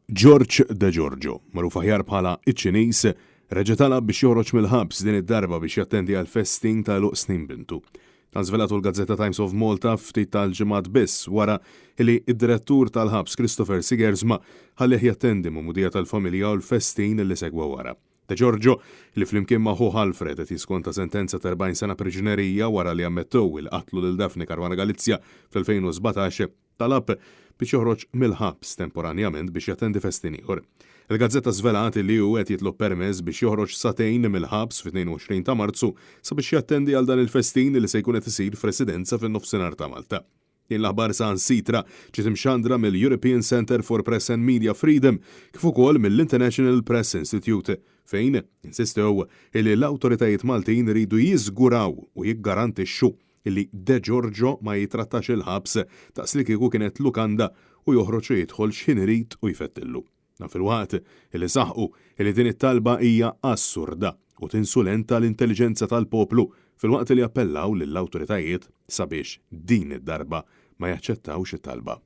George De Giorgio, magħruf aħjar bħala iċ-Ċiniż, reġa' talab biex joħroġ mill-ħabs din id-darba biex jattendi għall-festin ta' għeluq snin bintu. Dan żvelatu l-gazzetta Times of Malta ftit tal-ġimgħat biss wara li d-direttur tal-ħabs Christopher Sigersma ħallih jattendi magħmudija tal-familja u l-festin li segwa wara. De Giorgio, li flimkien ma' ħuh Alfred qed jiskonta sentenza ta' 40 sena priġunerija wara li ammettew li qatlu lil Daphne Caruana Galizia fl-2017, talab biex joħroġ mill-ħabs temporanjament biex jattendi festin ieħor. Il-gazzetta żvelat li hu qed jitlob permess biex joħroġ sagħtejn mill-ħabs fit-22 ta' Marzu sabiex jattendi għal dan il-festin li se jkun qed isir f'residenza fin-Nofsinhar ta' Malta. Din l-aħbar saħansitra ġiet imxandra mill-European Centre for Press and Media Freedom kif ukoll mill-International Press Institute fejn insistew li l-awtoritajiet Maltin iridu jiżguraw u jiggarantixxu li De Giorgio ma jitrattax il-ħabs daqslikieku kienet lukanda u joħroġ u jidħol x'ħin irid u jfettillu. Dan filwaqt li saħqu li din it-talba hija assurda u tinsulenta l-intelliġenza tal-poplu filwaqt li appellaw lill-awtoritajiet sabiex din id-darba ma jaċċettawx it-talba.